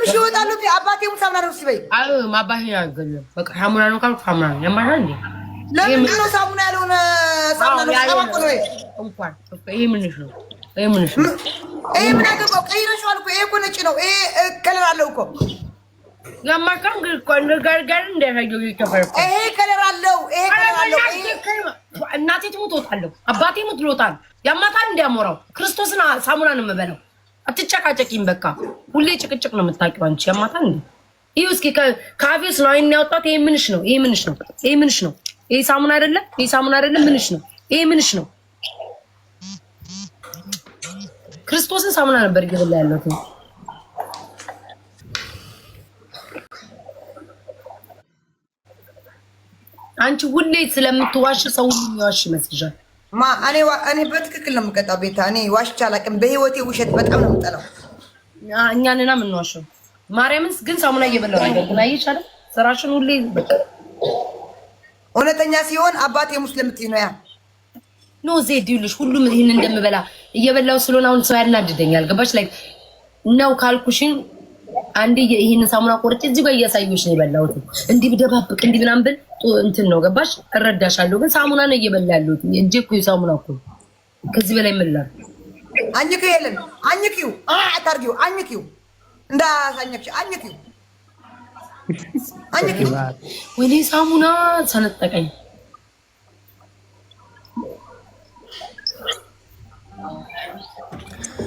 ቆርጥምሽ ይወጣሉ። አባቴ ሙት ሳሙና ነው ሲበይ። አይ አባቴ አይገለም። በቃ ሳሙና ነው ካልኩ ሳሙና ነው። ያማሻል እንዴ? ለምንድን ነው ሳሙና ያልሆነ ሳሙና ነው? ሳሙና ነው እንኳን ይሄ ምንሽ ነው? ይሄ ምንሽ ነው? ይሄ ምን አገባው? ቀይረሽዋል እኮ። ይሄ እኮ ነጭ ነው። ይሄ color አለው እኮ። ያማካም ጋር እንዳያሳየው ይከፈል። ይሄ color አለው። ይሄ color አለው። እናቴ ትሙት እወጣለሁ፣ አባቴ ሙት ልወጣለሁ። ያማታል እንዲያሞራው ክርስቶስን ሳሙና ነው የምበላው። አትጨቃጨቂም። በቃ ሁሌ ጭቅጭቅ ነው የምታውቂው አንቺ። ያማታል እንዴ? ይኸው እስኪ ካፌ ውስጥ ነው አይን ያወጣት። ይሄ ምንሽ ነው? ይሄ ምንሽ ነው? ይሄ ምንሽ ነው? ይሄ ሳሙና አይደለም? ይሄ ሳሙና አይደለም? ምንሽ ነው? ይሄ ምንሽ ነው? ክርስቶስን ሳሙና ነበር እየበላ ያለሁት። አንቺ ሁሌ ስለምትዋሽ ሰው ሁሉ የሚዋሽ ይመስልሻል። ማ እኔ እኔ በትክክል ነው የምቀጣው። ቤታ እኔ ዋሽቼ አላውቅም በህይወቴ። ውሸት በጣም ነው የምጠላው። እኛንና የምንዋሸው ማርያምንስ ግን ሳሙና እየበላሁ ነገር ግን አየሽ አይደል ስራሽን ሁሌ እውነተኛ ሲሆን አባቴ ሙስሊም ነው ያ No ዜድ ይኸውልሽ፣ ሁሉም ይህን እንደምበላ እየበላው ስለሆነ አሁን ሰው ያናድደኛል። ገባሽ? ላይ ነው ካልኩሽን አንዴ ይህንን ሳሙና ቆርጬ እዚህ ጋር እያሳየሁሽ ነው የበላሁት። እንዲህ ብደባብቅ እንዲህ ምናምን ብል እንትን ነው ገባሽ? እረዳሻለሁ። ግን ሳሙና ነው እየበላ ያለሁት። እጄ እኮ ሳሙና እኮ ከዚህ በላይ ምን ላድርግ? አኝኪው የለም አኝኪው፣ አታርጊው፣ አኝኪው፣ እንዳሳኘክሽ አኝኪው፣ አኝኪው። ወይኔ ሳሙና ሰነጠቀኝ።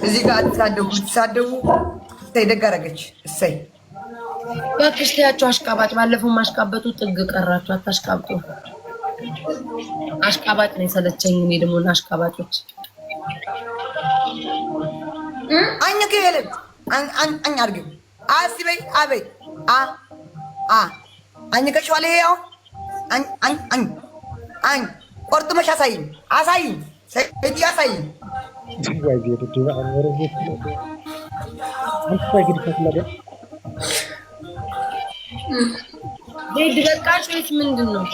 እዚህ ጋር አትሳደቡ፣ ትሳደቡ። እሰይ ደግ አደረገች። እሰይ እባክሽ ተያቸው አሽቃባጭ። ባለፈው ማሽቃበጡ ጥግ ቀራችሁ። አታሽቃብጡ። አሽቃባጭ ነው የሰለቸኝ እኔ ደግሞ አሽቃባጮች። አኝኪው የለም አኝ አድርጊው። አ ሲበይ አበይ አ አ አኝከሽዋል። ይሄ አሁን አኝ አኝ አኝ አኝ ቆርጥመሽ አሳይኝ፣ አሳይኝ፣ ሰይድ አሳይኝ። ዜድ በቃሽ ወይስ ምንድን ነው?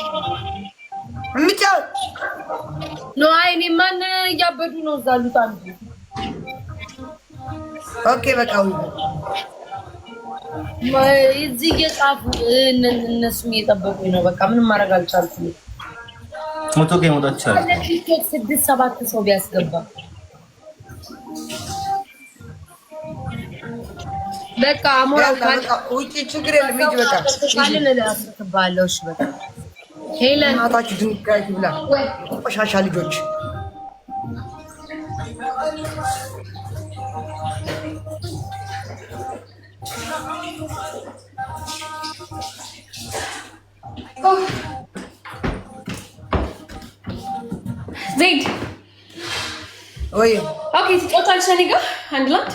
እንጫወት No አይ እኔ ማን እያበዱ ነው እዛ አሉት አንዱ። Okay በቃ እዚህ እየጻፉ እነሱም እየጠበቁኝ ነው። በቃ ምንም ማድረግ አልቻልኩም። ሞቶ መውጣት ይቻላል። ቲክቶክ 6 7 ሰው ቢያስገባ በቃ አሞራው ውጪ ችግር የለም። ሂጂ በቃ ካልን እላስባለሁ። እሺ በቃ ሄለን እናታችሁ ድንጋይ ትብላ። ቆሻሻ ልጆች። ዜድ ወይ Okay፣ ትጫወታለሽ እኔ ጋር አንድ ላንድ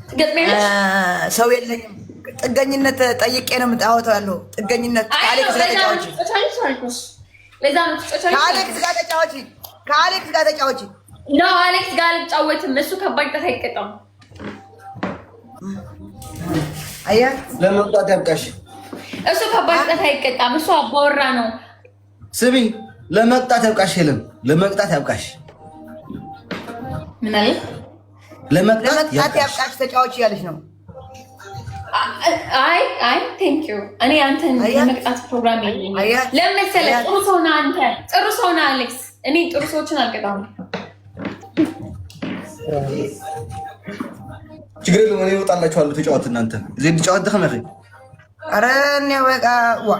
ትገጥሚያለሽ? ሰው የለኝም። ጥገኝነት ጠይቄ ነው የምጫወተው ያለው። ጥገኝነት ከአሌክስ ጋር ተጫወቺ፣ ለዛ ነው ትጫወቻለሽ። ከአሌክስ ጋር ተጫወቺ፣ ከአሌክስ ጋር ተጫወቺ። No፣ አሌክስ ጋር አልጫወትም። እሱ ከባድ ቅጣት አይቀጣም። አየህ፣ ለመውጣት ያብቃሽ። እሱ ከባድ ቅጣት አይቀጣም። እሱ አባወራ ነው። ስሚ፣ ለመቅጣት ያብቃሽ። የለም ለመቅጣት ያብቃሽ። ምን አለ? ለመቅጣት ለመቅጣት ያብቃሽ። ያብቃሽ ተጫወቺ እያለች ነው። አይ አይ thank you። እኔ አንተን አየህ? የመቅጣት ፕሮግራም የለኝም። አየህ? ለምን መሰለህ? አየህ? ጥሩ ሰው ነህ አንተ፣ ጥሩ ሰው ነህ አሌክስ። እኔ ጥሩ ሰዎችን አልቀጣም። ችግር የለውም። እኔ እወጣላችኋለሁ። ተጫወት እናንተ ዜድ ጫወት ደኸመ ኧረ እኔ በቃ ዋ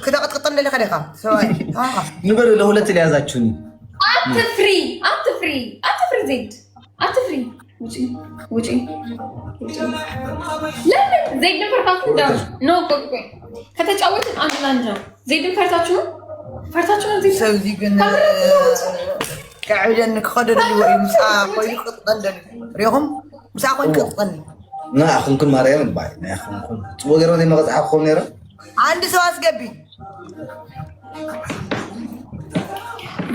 ክተቅጥቅጥ እንደለካ ዲኻ ሰብኣይ ተዋንካ። ንበሉ ለሁለት ሊያዛችሁኝ። አትፍሪ፣ አትፍሪ፣ አትፍሪ ዜድ አትፍሪ። ውጪ፣ ውጪ፣ ውጪ። ለምን ዜድን ፈርታችሁ? እንዳ no፣ ቆይ ቆይ፣ ከተጫወትን አንድ ለአንድ ነው። ዜድን ፈርታችሁ ነው? ፈርታችሁ ነው ዜድ? ሰብ እዚ ግን ክዕብደኒ ክኸደደልዎ እዩ። ምስኣ ኮይኑ ክቅጥቅጠኒ ደልዩ ሪኹም፣ ምስኣ ኮይኑ ክቅጥቅጠኒ። ንኣኹምኩን ማርያም ባይ ንኣኹምኩን ፅቡቅ ገይሮ ዘይመቐፅዓኹም ነይረ። አንድ ሰው አስገቢ።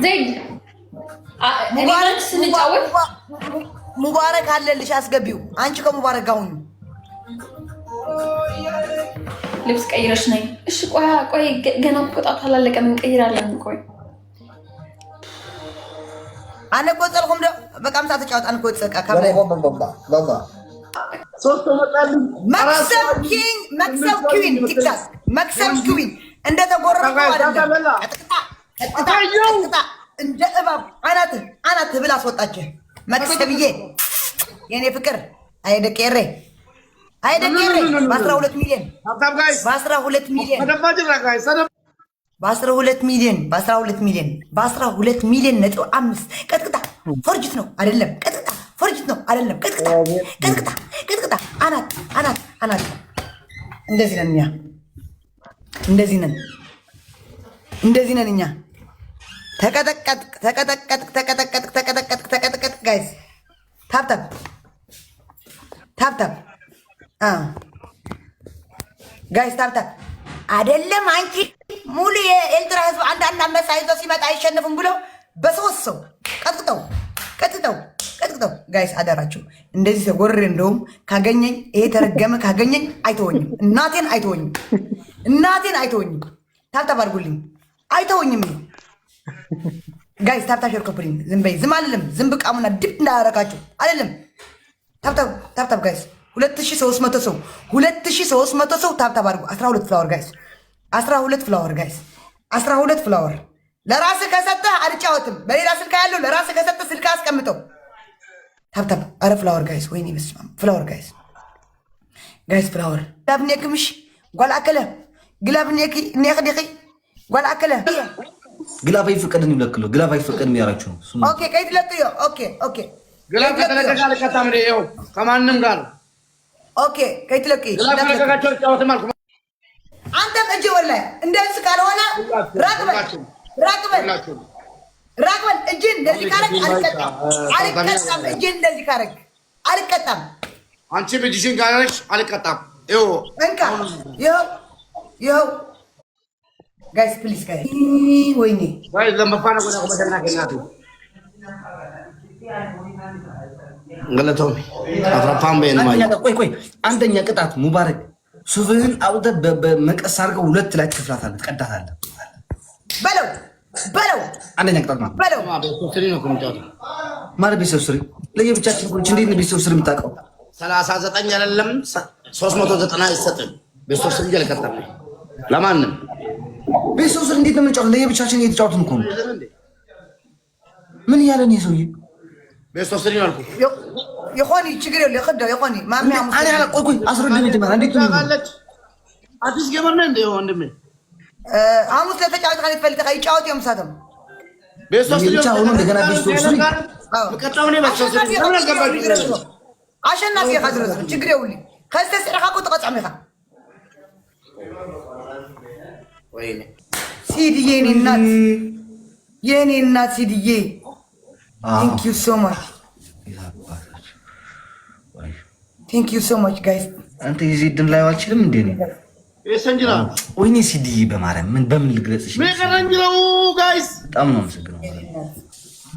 ዜድ እኔ እና አንቺ ስንጫወት ሙባረክ አለልሽ፣ አስገቢው። አንቺ ከሙባረክ ጋር ሁኚ። ልብስ ቀይረሽ ነይ። እሺ ቆይ ቆይ፣ ገና ቅጣቱ አላለቀም፣ እንቀይራለን። ቆይ። ኣነ ክወፀልኩም ዶ? በቃ ምሳ ተጫወት። ኣነ ክወፅእ በቃ ካብ ላይ። ባባ። መክሰብ king፣ መክሰብ queen፣ ቲክታክ መክሰብ queen። እንደተጎረረው አይደለም። ቀጥቅጣ ቀጥቅጣ ቀጥቅጣ እንደ እባብ አናትህ አናትህ ብላ አስወጣችህ። መክሰብዬ የኔ ፍቅር አይደቄሬ አይደቄሬ በ12 ሚሊዮን፣ በ12 ሚሊዮን፣ በ12 ሚሊዮን፣ በ12 ሚሊዮን፣ በ12.5 ሚሊዮን። ቀጥቅጣ forged ነው አይደለም። ቀጥቅጣ forged ነው አይደለም። ቀጥቅጣ ቀጥቅጣ ቀጥቅጣ አናት አናት አናት። እንደዚህ ነን እኛ፣ እንደዚህ ነን፣ እንደዚህ ነን እኛ። ተቀጠቀጥክ ተቀጠቀጥክ ተቀጠቀጥክ ተቀጠቀጥክ ተቀጠቀጥክ። Guys, tap tap tap tap guys, tap tap። አይደለም አንቺ ሙሉ የኤርትራ ህዝብ አንድ አንድ አንበሳ ይዞ ሲመጣ አይሸንፍም ብሎ በሶስት ሰው ቀጥቅጠው ቀጥቅጠው ቀጥቅጠው። Guys, አደራችሁ እንደዚህ ተጎርሬ እንደውም ካገኘኝ ይሄ ተረገመ ካገኘኝ አይተወኝም። እናቴን አይተወኝም። እናቴን አይተወኝም። Tap tap አድርጉልኝ። አይተወኝም። Guys, tap tap, share, copy link። ዝም በይ፣ ዝም አልልም። ዝም ብቃሙና ድብ እንዳያረጋችሁ አልልም። Tap tap tap tap guys፣ 2300 ሰው፣ 2300 ሰው tap tap አድርጉ። 12 flower guys፣ 12 flower guys፣ 12 flower። ለራስህ ከሰጠህ አልጫወትም። በሌላ ስልክ ያለው ለራስህ ከሰጠህ ስልክ አስቀምጠው። Tap tap። አረ flower guys፣ ወይኔ በስመ አብ። Flower guys, guys, flower። Glove ኔክምሽ ጓል አከለ፣ glove ኔኪ ኔክ ዲኺ ጓል አከለ። Glove አይፈቀድም ይብለክሎ glove አይፈቀድም ያራችሁ ነው። Okay, ከይትለቅዮ። Okay. Glove ከተለቀቀ አልቀጣም። እኔ ይኸው ከማንም ጋር Okay, ከይትለቅይ። Glove ከለቀቃቸው አልጫወትም አልኩ። አንተም እጅ ወላይ እንደዚህ ካልሆነ ራቅ በል፣ ራቅ በል፣ ራቅ በል። እጅን እንደዚህ ካረግ አልቀጣም፣ አልቀጣም። እጅን እንደዚህ ካረግ አልቀጣም። አንቺ እጅሽን ካላረግሽ አልቀጣም። ይኸው። እንካ፣ ይኸው፣ ይኸው። Guys, please guys፣ ወይኔ። Guys, ለመፋነ ጎዳ ቆመተና ከናቱ ገለቶም አፍራፋም በየን ማይ። ቆይ ቆይ፣ አንደኛ ቅጣት ሙባረክ ሱፍህን አውጥተህ በመቀስ አድርገው ሁለት ላይ ትከፍላታለህ፣ ትቀዳታለህ። በለው በለው። አንደኛ ቅጣት ማለት በለው። Best of three ነው እኮ የምጫወተው። ማለት best of three ለየብቻችን እኮ ነች። እንዴት ነው best of three የምታውቀው? 39 አይደለም 390 አይሰጥም። Best of three አልቀጣም ለማንም። Best of three እንዴት ነው የምንጫወተው? ለየብቻችን እየተጫወትን እኮ ነው። ምን እያለ ነው ይሄ ሰውዬ? Best of three ነው አልኩህ። ይኾኒ ችግር የለ ይኽዶ ይኾኒ ማሚ። እኔ አላ ቆይ ቆይ፣ አስረዳኝ መጀመሪያ እንዴት ነው? ታውቃለች። አዲስ gamer ነህ እንደ ወንድሜ? ሐሙስ ለተጫወት ካለ ትፈልጥ ይጫወት እዮም ሳቶም። Best of three ብቻ ሆኖ እንደገና best of three። የምቀጣው እኔ best of three ለምን አልገባችሁም? አሸናፊ ኢኻ ዝረዝም ችግር የብሉ። ከዚ ተስዒርካ እኮ ትቐፅዖም ኢኻ። ወይኔ። ሲድዬ የኔ እናት፣ የኔ እናት ሲድዬ፣ thank you so much, thank you so much guys። አንተ የዜድን ላይ አልችልም እንዴ ነው? የሰንጅራ ወይኔ ሲድዬ፣ በማርያም ምን በምን ልግለጽሽ? ምን ቀረንጅለው guys? በጣም ነው አመሰግነው።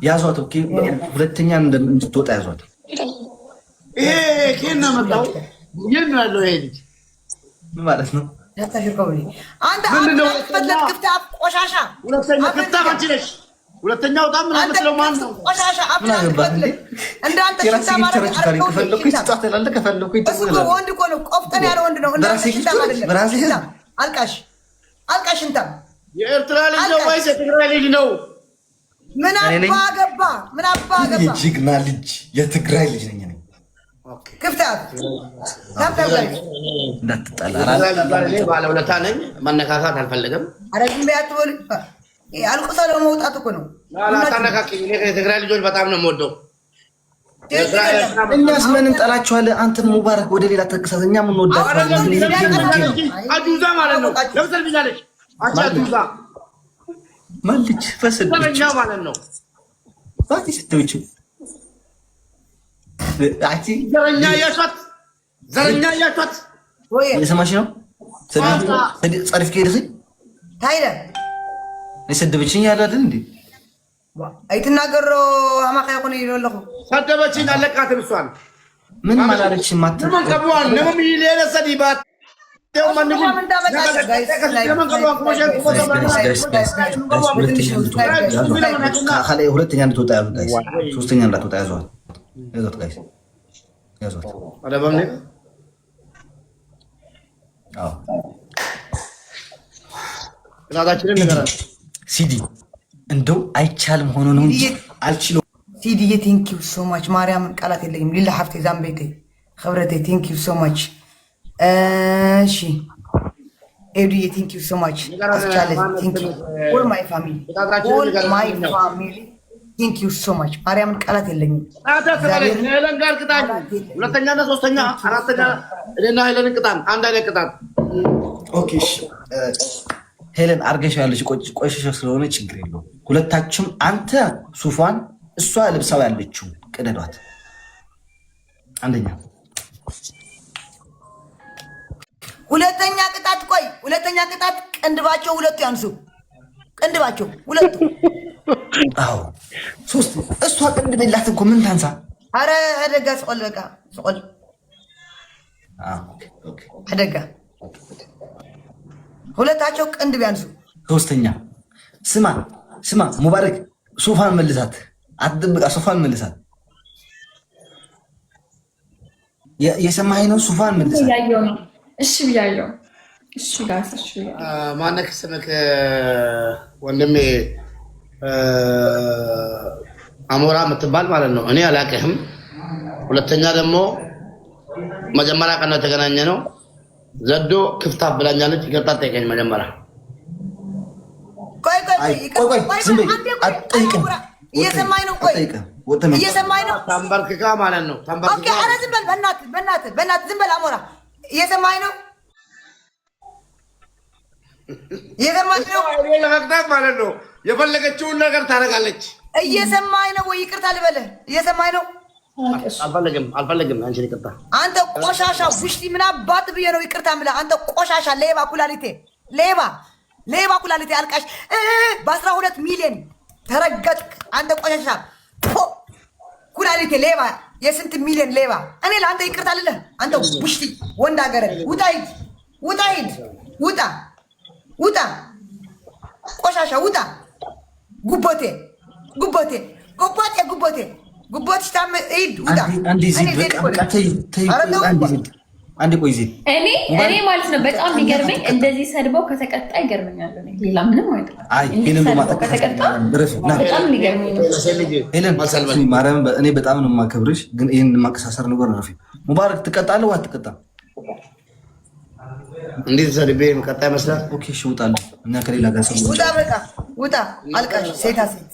ያዟት። Okay፣ ሁለተኛ እንድትወጣ ያዟት። ይሄ ከየት ነው የመጣው? የት ነው ያለው ይሄ ልጅ? ምን ማለት ነው? አንተ ምንድን ነው? አፍለት ክፍት አፍ ቆሻሻ። ሁለተኛ ክፍታፍ አንቺ ነሽ። ሁለተኛው በጣም ምናምን የምትለው ማን ነው? ቆሻሻ አፍ ምን አገባህ እንዴ? እንዳንተ የራሴ ሽንታም ጊፍተሮች ካለኝ ከፈለኩ ስጧት እላለሁ፣ ከፈለኩ እሱ እኮ ወንድ እኮ ነው፣ ቆፍጠን ያለ ወንድ ነው። እንዳንተ በራሴ ሽንታም ጊፍተሮች አይደለም። በራሴ ህዝብ። ሽንታም፣ አልቃሽ አልቃሽ ሽንታም። የኤርትራ ልጅ ነው ወይስ የትግራይ ልጅ ነው? ምን እኔ ነኝ። አባ ገባ? ምን አባ ገባ? የጀግና ልጅ የትግራይ ልጅ ነኝ እኔ። ክፍት አፍ፣ tap tap guys። እንዳትጣላ። እኔ ባለውለታ ነኝ። መነካካት አልፈልግም። ኧረ ዝም በይ አትበሉ። አልቅሶ ለመውጣት እኮ ነው። አታነካኪኝ። እኔ የትግራይ ልጆች በጣም ነው የምወደው። እኛስ ምን እንጠላችኋለን? አንተ ሙባረክ ወደ ሌላ ተከሳስ። እኛም እንወዳችኋለን። አጁዛ ማለት ነው። ለምሳሌ ብኛለች አንቺ አጁዛ። ማልች ፈሰደች። ዘረኛ ማለት ነው። ባቲ ስትውጪ አቲ። ዘረኛ እያቿት፣ ዘረኛ እያቿት። ወይ። የሰማሽ ነው። ጸሪፍ ከሄድሽ ታይለ የሰደበችኝ ያለ አይደል እንዴ? ኣይትናገሮ ሃማኸ ይኹን ኢሉ ኣለኹ። ሰደበችኝ፣ አለቃትም እሷን። ምንም አላለችም። ማት ንመን ቀብዋን ንመን ሚሊየነ ሰዲባት ሁለተኛ እንድትወጣ ያዙት guys፣ ሶስተኛ እንዳትወጣ ያዟት፣ ያዟት guys፣ ያዟት። ቅጣታችንን ንገረን። ሲዲ እንደው አይቻልም ሆኖ ነው እንጂ አልችለውም። ሲዲዬ thank you so much። ማርያምን ቃላት የለኝም። ሊላ ሓፍቴ ዛምቤቴ ክብረቴ thank you so much። እሺ ኤዱዬ thank you so much። አስቻለ thank you all my family, all my family, thank you so much። ማርያምን ቃላት የለኝም። ሄለን ጋር ቅጣኝ። ሁለተኛና ሶስተኛ አራተኛ እኔና ሄለንን ቅጣን። አንድ አይነት ቅጣት። Okay እሺ። ሄለን አርገሽ ያለች ቆሸሸ ስለሆነ ችግር የለውም። ሁለታችሁም አንተ ሱፏን እሷ ልብሳው ያለችው ቅደዷት። አንደኛ። ሁለተኛ ቅጣት፣ ቆይ፣ ሁለተኛ ቅጣት ቅንድባቸው ሁለቱ ያንሱ። ቅንድባቸው ሁለቱ። አዎ ሶስት። እሷ ቅንድብ የላትም እኮ፣ ምን ታንሳ? አረ አደጋ ስቆል፣ በቃ ስቆል። አደጋ ሁለታቸው ቅንድብ ያንሱ። ሶስተኛ፣ ስማ ስማ ሙባረክ፣ ሶፋን መልሳት፣ አትደብቃ፣ ሶፋን መልሳት። የሰማኸኝ ነው። ሱፋን መልሳት። እያየሁ ነው። እሺ ብያለሁ። እሺ guys፣ እሺ ብያለሁ። ማነክ ስምክ ወንድሜ? አሞራ የምትባል ማለት ነው። እኔ አላቅህም። ሁለተኛ ደግሞ መጀመሪያ ቀን ነው የተገናኘ ነው። ዘዶ ክፍታፍ ብላኛለች። ይቅርታ ጠይቀኝ መጀመሪያ። ቆይ ቆይ ቆይ ቆይ፣ ዝም በይ፣ አትጠይቅም። እየሰማኝ ነው። ቆይ፣ እየሰማኝ ነው። ተንበርክካ ማለት ነው። Okay። ኧረ ዝም በል በእናትህ፣ በእናትህ፣ በእናትህ ዝም በል አሞራ። እየሰማኝ ነው። እየሰማኝ ነው። ለመቅጣት ማለት ነው። የፈለገችውን ነገር ታደርጋለች። እየሰማኝ ነው ወይ? ይቅርታ ልበልህ። እየሰማኝ ነው። አልፈልግም፣ አልፈልግም አንቺን ይቅርታ። አንተ ቆሻሻ ውሽቲ ምን አባት ብዬ ነው ይቅርታ የምልህ? አንተ ቆሻሻ ሌባ፣ ኩላሊቴ ሌባ፣ ሌባ ኩላሊቴ አልቃሽ በ12 ሚሊዮን ተረገጥክ። አንተ ቆሻሻ ኩላሊቴ ሌባ፣ የስንት ሚሊዮን ሌባ። እኔ ለአንተ ይቅርታ ልልህ? አንተ ውሽቲ ወንድ ሀገር ውጣ ሂድ፣ ውጣ ሂድ፣ ውጣ፣ ውጣ፣ ቆሻሻ ውጣ። ጉቦቴ፣ ጉቦቴ፣ ጉቦቴ፣ ጉቦቴ፣ ጉቦት ሽታም ሂድ ውጣ። አንዴ ዜድ፣ በቃ በቃ፣ ተይ ተይ፣ አንዴ ዜድ፣ አንዴ ቆይ ዜድ። እኔ ማለት ነው በጣም የሚገርመኝ እንደዚህ ሰድበው ከተቀጣ ይገርመኛል። እኔ ሌላ ምንም አይደለም። አይ እንዲህ ሄለን ሰድበው ከተቀጣ በጣም የሚገርመኝ ነው። ሄለን ስሚ፣ ማርያምን እኔ በጣም ነው የማከብርሽ፣ ግን ይህን የማቀሳሰር ነገር ረፊ። ሙባረክ ትቀጣለህ ወይ አትቀጣም? እንዴት ሰድቤ ቀጣይ ይመስላል? Okay እሺ፣ እወጣለሁ። እኛ ከሌላ ጋር ሰው ውጣ፣ በቃ ውጣ። አልቃሽ ሴታ ሴት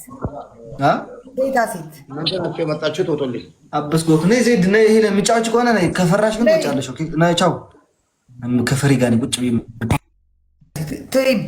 አ ሴታ ሴት። እናንተ ናቸው የመጣችሁት። ወጡልኝ። አበስ ጎክ ነይ ዜድ ነይ። ሄለን ምጫዎች ከሆነ ነይ፣ ከፈራሽ ግን ትወጫለሽ። Okay ነይ፣ ቻው። ከፈሪ ጋር ነኝ ቁጭ ብዬ ትሪም።